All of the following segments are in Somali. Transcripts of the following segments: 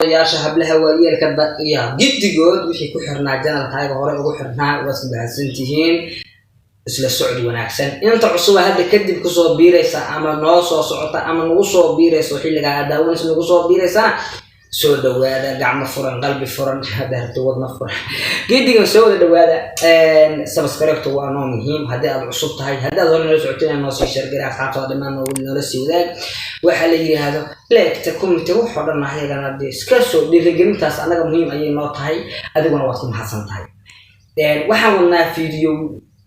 Odayaasha, hablaha, waayeelka iyo giddigood wixii ku xirnaa channelkaaga hore ugu xirnaa, waad ku mahadsantihiin. Isla socod wanaagsan. Inta cusuba hadda kadib kusoo biiraysa ama noo soo socota ama nagu soo biirayso, xilligaa aad daawanaysa nagu soo biiraysana, soo dhawaada, gacmo furan, qalbi furan, hadda wadna furan, giddigan soo wada dhawaada. Subscribe waa noo muhiim haddii aad cusub tahay. Haddii aad hore nala socotin, noo sii share garee, asxaabtada dhammaan noola sii wadaag. Waxaa la yidhaahdo like-ta, comment, waxoo dhan ayagana dee iska soo dhiirigelintaas annaga muhiim ayay noo tahay, adiguna waad ku mahadsan tahay. Waxaan wadnaa video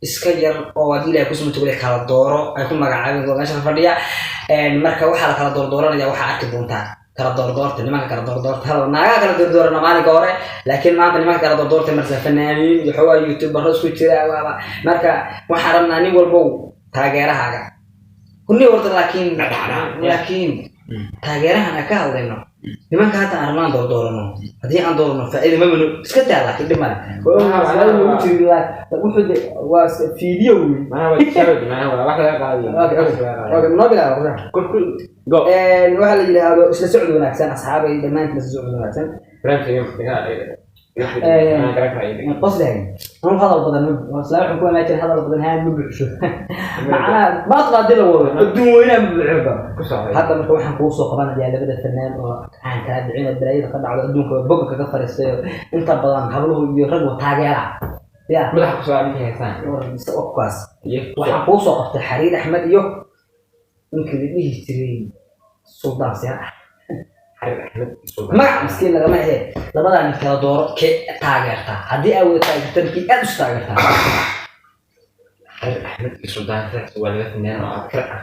iska yar oo haddii Ilahay kusmatogole kala dooro ay ku magacaabeen kuwa meeshan fadhiya. Marka waxaa la kala doordooranaya, waxaa arki doontaa kala doordoorta nimanka, kala doordoorta hada naagaha kala doordoorana maalinka hore, laakiin maanta nimanka kala doordoorta marsa fanaaniin iyo xoogaa youtubero isku jira waaba. Marka waxaan rabnaa nin walbow taageerahaaga kunni horta, laakiin taageerahan aan ka hadlayno, nimanka hadda aan rabnaan doordoorano, haddii aan doorano faa'iida mabano iska daa, laakiin dhib male. Wuxuu de waa video wey. Macnaha waa tijaabada, macnaha waa wax laga qaadayo. Okay, noo bilaabo qorshaha. Go. Waxaa la yidhaahdo isla socod wanaagsan, asxaabay dhammaantiin, isla socod wanaagsan. Qoslahay anu hadal badan ma isla wuxuu ku wanaajin, hadal badan haan ma buuxsho, macnaha maadqa haddii la wado adduun weynaha ma buuxo. Ku socday. Hadda marka waxaan kuu soo qabanayaa labada fanaan oo caan kala dhicin oo balaayada ka dhacdo adduunka oo boga kaga fariistay oo inta badan habluhu iyo raggu taageera ya. Madaxa ku soo ninkii haystaan. Kuwaas waxaan kuu soo qabtay Xariir Axmed iyo ninkii la dhihi jiray Suldaan Seeraar. Xariir Axmed. Magac miskiin lagama ahe. Labadaa nin kala dooro, kee taageertaa? Haddii aa wada taageertan, kii aad isu taageertaa? Xariir Axmed iyo Suldaan Seeraar waa laba fanaan oo adkar ah.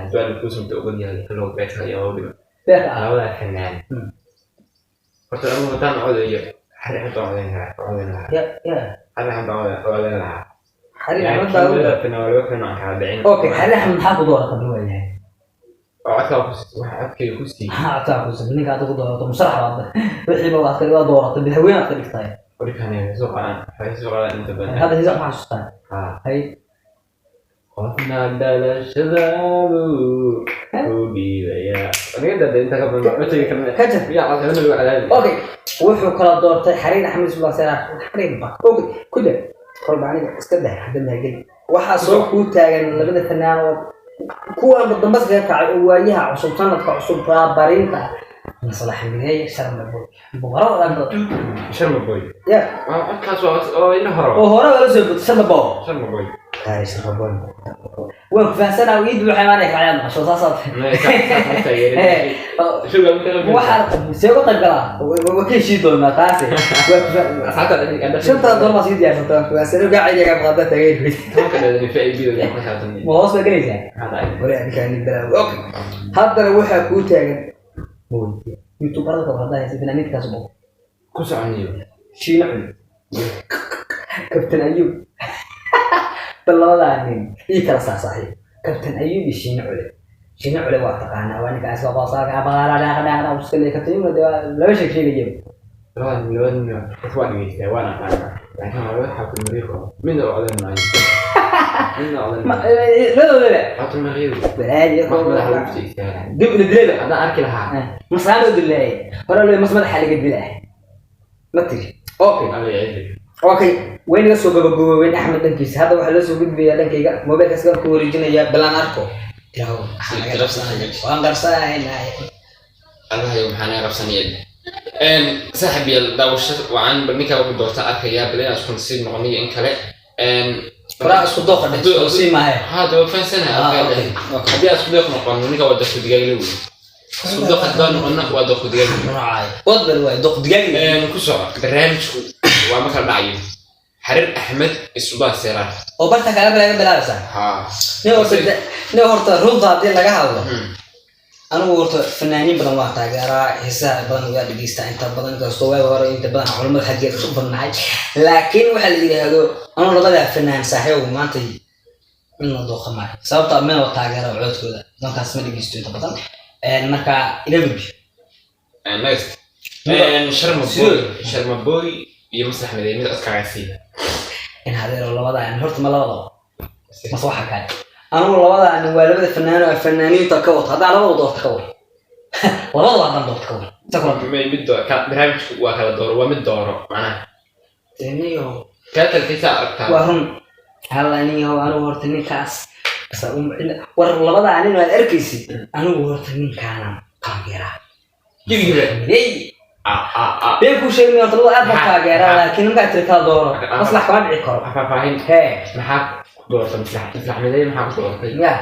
Hadduu Alla kuu samto ogol yahay, kaloo beerka ayaa loo dhigo. Beerka ah. Labadaa fanaan. Horta anigu haddaan codayo, Xariir Axmed baan codayn lahaa, codayn lahaa. Ya ya. Xariir Axmed baan codayn lahaa. Xariir Axmed baa Labada fanaan waa laba fanaan oo aan kala dhicin. Okay, Xariir Axmed maxaa ku doorata bal waayahay? Oo codkaa ku siiyey, waxa codkayga ku siiyey. Maxaa codkaa ku siiyey? Ninka aad ku doorato musarax baad wixiiba waad ka waa dooratay, madaxweyne aad ka dhigtay. Warkaan soo qaadaan, waxay soo qaadaan inta badan. Hadda hiisa waxaa xasuustaa? Haa. Hay. Qofna dhalashadaadu ku dhiibaya. Aniga dada inta ka badan ma sheegi karna. Ka jar. Ya codka lagu cadaadi. Okay, wuxuu kala doortay Xariir Axmed Suldaan Seeraar. Xariir ba okay ku dar kolba, aniga iska dah hadda mahageli. Waxaa soo kuu taagan labada fanaan oo kuwaanba dambas kaga kacay oo waayaha cusub, sanadka cusub, raabarinta, Maslax Mideeye, Sharma Boy, boqorada dhan. Sharma Boy. Ya. Waa codkaas, waa oo ina hore. Oo hore waa la soo bogtay Sharma Boy. Sharma Boy. Kaari Sharma Boy waan ku fahansanaa, iid waxay imaanaya kacyaad maqasho saasaad. Waxaa see uga qayb galaa, waa ka heshii doonaa taasi. Shantaa doon baa sii diyaarsata, waan ku fahansanaa, gacayga maqaada taageeri. Ma hoos baa gelaysaa wali ninkaan nin balaawo. Okay, haddana waxaa kuu taagan mawlidiya youtuberada kale haddaa haysa fanaaniinta kaas oo Ku soconayo. Shiina Culi, Kabtan Ayub. Bal labadaa nin ii kala saar, saaxiib, Kabtan Ayub iyo Shiina Culi. Shiina Culi waa taqaanaa, waa ninka iska qoosaaka baqaala dhaaq dhaaq dhaaq iska leeyahay. Kabtan Ayubna dee waa laba sheeg sheegaya. Labada nin qof waa dhegeystaa, waan aqaanaa, laakiin waa laba xaafid mariiqo, midna u codayn maayo, midna codayn maayo. Labadoodaba. Xaafid mariiqo. Balaayo. Wax madaxa lagu sii istaagaa. Dib ila dilayba. Haddaan arki lahaa. Masaan loo dilaayay hore loo mas madaxa laga dilaa ma tiri? Okay. Alla yacizak. Okay, way naga soo gabagaboobeen Axmed dhankiisa. Hadda waxaa loo soo gudbayaa dhankayga, mobilkaas gaan ku wareejinayaa, balaan arko. Ilaahow, waxaa naga qabsanaya waan qarsanaynaay. Allahayow, maxaa naga qabsanaya? Saaxib yaal, daawasho wacan. Bal ninkaa wuxuu doorta arkayaa, bal inaan isku nasiib noqoniyo in kale. Horaa isku dooqa dheh soo sii maahe. Haa, dee waa fahansanahay. Ah, okay, okay, okay. Haddii aan isku dooq noqono, ninka waa doqo digaag wey. Isku dooq haddaan noqono, waa doqo digaag. Raacay wad bal waay doq digaag. Ku soco barnaamijku, waa marka la dhacayo Xariir Axmed Isubaa Seeraar. Oo barta kala laga bilaabaysaa? Haa. Nin horta runta haddii laga hadlo, anigu horta fanaaniin badan waa taageeraa, heesaha badan waa dhegeystaa inta badan, kastoo waagi hore inta badan culamada xaggeeda u badnahay, laakiin waxaa la yidhaahdo anigu labadaa fanaan saaxiibow maanta midna dooqa maayo, sababta midna waa taageera codkooda, dankaas ma dhegeysto inta badan. Marka ila gudbi. Next. Sharma Boy, Sharma Boy iyo Maslax Mideeye, mid codkaaga sii. In hadeero labadaa nin horta ma labadaba mase waxa kale, anigu labadaa nin waa labada fanaan oo fanaaniinta ka wato, haddaan labada doorta ka wato. Labadaba haddaan doorto, ka waran? Isa kula. Mid barnaamijku waa kala dooro, waa mid dooro macnaha. Niyo. Kaatalkiisa aragtaa. Waa run. Hal aniyo anigu horta ninkaas war labada anin waad arkaysid, anigu horta ninkaana taageeraa. Gebigiba. Hey. Ah ah ah. Been kuu sheegay, horta labada aad baan taageeraa, laakiin markaa tiri kala dooro, maslax kama dhici karo. Faahfaahin. Hee. Maxaa ku doortay maslax? Maslax midey maxaa ku doortay? Ya.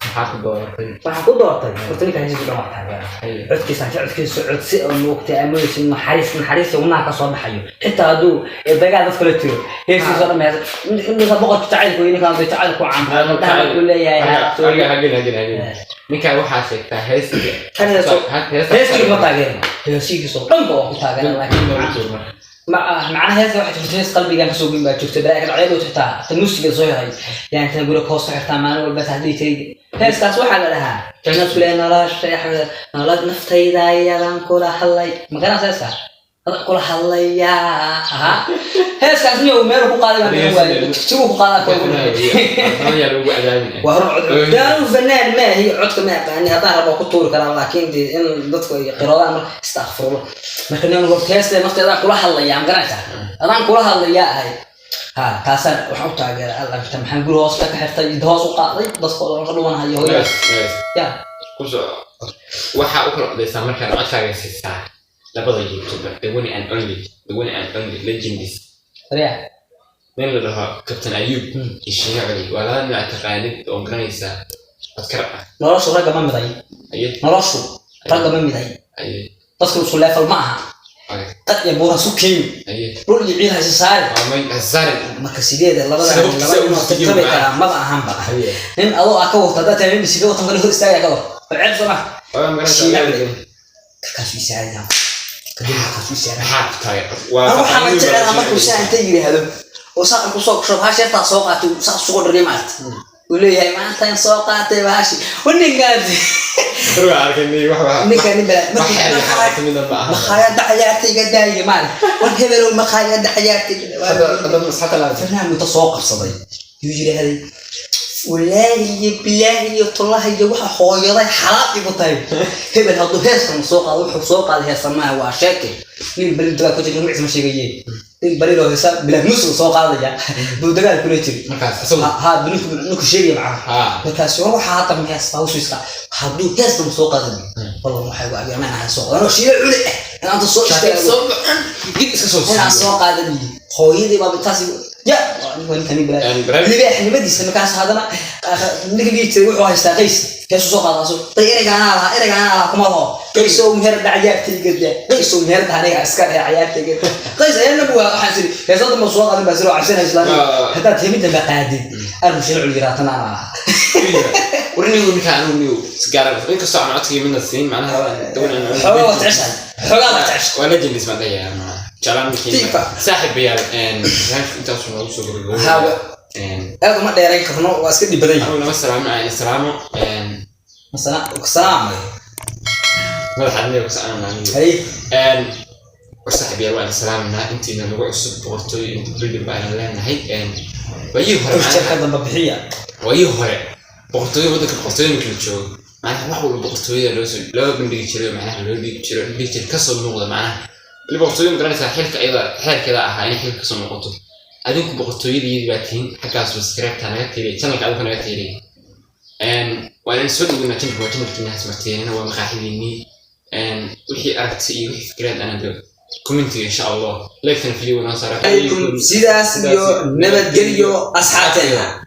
Maxaa ku doortay? Waxaan ku doortay horta ninkaan heesiisu dhan waa taageeraa. Codkiisa, codkiisa codsi oo moogtay amoodaysa naxariis, naxariista wadnaha ka soo baxayo, xitaa hadduu dagaal dadka la jiro, heesiisa dhan heesa ninka boqorka jacaylku iyo ninkaan dee jacaylku caan wuxuu leeyahay. Hagen hagen hagen hagen, ninkaan waxaa sheegtaa heestiga. Kan heestiga ma taageerna, heesihiisa oo dhan ba waa ku taageera, laakiin macnaha heesta waxaa jirta hees qalbigan kasoo goyn baa jirta, balaa ka dhacday xitaa ta muusiga soo helay yaan inta guriga hoos ka xirtaa maalin walba saas dhihi jiray. Heeskaas waxaa la dhahaa nafle nolosha nolol naftayda ayadaan kula hadlay. Ma garanaysa heeskaas? Adan kula hadlayaa. Aha, heeskaas niyow meel ku qaaday baan garan waayay, jigjigu ku qaadaa. Yaa lagu cadaabin. Waa run, cod dee anigu fanaan maahi, codka ma aqaani, haddaan rabo ku tuuri karaa, laakiin dee in dadku ay qiroodaan marka, istakfirullah. Marka nin horta heesta nafteedaan kula hadlayaa, ma garanaysaa, adaan kula hadlayaa ahay. Ha, taasaan waxaan u taageeray alla inta maxaan guri hoos ka xirtay, inta hoos u qaaday dadkooda ka dhumanayo hooyo ya. Kusoo waxaa u kala codaysaa markaad codkaaga siisaa labada YouTuber, the one and only, the one and only legends. Waryaa. Nin la dhaho Captain Ayub iyo Shiine Cali waa laba nin aad taqaanid oo garanaysaa codkar ah. Noloshu ragga ma miday. Aye. Noloshu ragga ma miday. Aye. Dadku isku level ma aha. Qad iyo buur hasu keeni. Aye. Dhul iyo ciid hayse saari. Waa may hasarin. Marka sideeda labada laba Sida inuu uu tartami siiyey. karaa maba ahanba. Aye. Nin adoo ah ka wata haddaad tahay nin ka watan kale hor istaagaya ka war, waa ceeb soo ma? Waa magaranaysaa. Shiine Cali. Markaasuu isaaranyaa, kadib markaasuu isaaranyaa. Maxaa ku taageer waa? Waxaa la jecelaha markuu saa inta yidhaahdo oo saa ku soo gasho bahasha yartaa soo qaatay, saa sugo dhariya maarta uu leeyahay maanta in soo qaatay bahashi ninkaasi. Waa arkay wax wax. Ninka nin bala wax xeel kamid ma aha. Makhaayadda cayaarta iga daaye maarta, war hebelow, makhaayadda cayaarta iga Hadda daaye. Hadda maskaxda la Fanahan inta soo qabsaday yuu yidhaahday walaahi iyo bilaahi iyo tullahi iyo waxa hooyaday xalaal igu tahay, hebel hadduu heestan soo qaado, wuxuu soo qaaday heesa maaha, waa sheeke. Nin balil dagaal ku jira, magaciisa ma sheegaye, nin balil oo heesa bilaa musul soo qaadaya buu dagaal kula jiray. Markaas isagu Ha ha, ninku ninku sheegaya macnaha. Markaas war waxaa hadda hees baa usoo iska hadduu heestan soo qaadan, wallah waxay gu agyamaan ahay soo qaadano shiile cule eh inaanta soo istaago. Soo gid iska soo Inaan soo qaadan hooyadii baa taas ya ninka nin balaa libaaxnimadiisa. Markaas haddana ninka dhihi jiray wuxuu haystaa qays heesu soo qaadaaso day, ereyga anaa lahaa, ereyga anaa lahaa, kuma laho qaysow meherda cayaartayga da, qaysow meherda aniga iska dheh cayaartayga qays ayana bu. Waxaan siri heesa damba soo qaadin baa siro cabsanay islaami haddaad hemid dambe qaadid armu shil cul yiraatan anaa lahaa. Warnigu ninka anigu nigu sigaara inkastoo aan codkii midna siin macnaha the one and only. Xoogaa waa jeceshahay, xoogaa waa jeceshahay. Waa legends baan dhahayaa jeclaan markii. Tifa. Saaxiib yaal, barnaamijka intaasuu noogu soo gabagabooday. Haa, aad uma dheerayn karno, waa iska dhib badan yahay. Anigu nama salaamo aan salaamo. Masala salaam. Madaxa aniga ku sacanaa anigu. Hay. War saaxiib yaal, waan salaamanaa intiina nagu cusub, boqortooyo inta building baan leenahay. Waayihii hore picture ka dambe bixiya. Waayihii hore boqortooyo waddanka boqortooyo marka la joogo, macnaha wax walba boqortooyada loo soo loo bandhigi jiray, macnaha loo dhigi jiray dhigi jiray kasoo muuqda, macnaha ili boqortooyo ma garanaysaa, xilka iyada xeerkeeda ahaa inay xilka kasoo muuqato. Adinku boqortooyadii baa tihiin, xaggaas subscribe-ta naga tiiriya, channelka adinku naga tiiriya. Waan idin soo dhaweynaa channelka, waa channelkiina hasmarteenina, waa maqaaxidiinii. Wixii aragti iyo wixii fikraad ana de commentiga insha Allah, like-tana video noo saara. Calaykum, sidaas iyo nabadgelyo asxaabteena.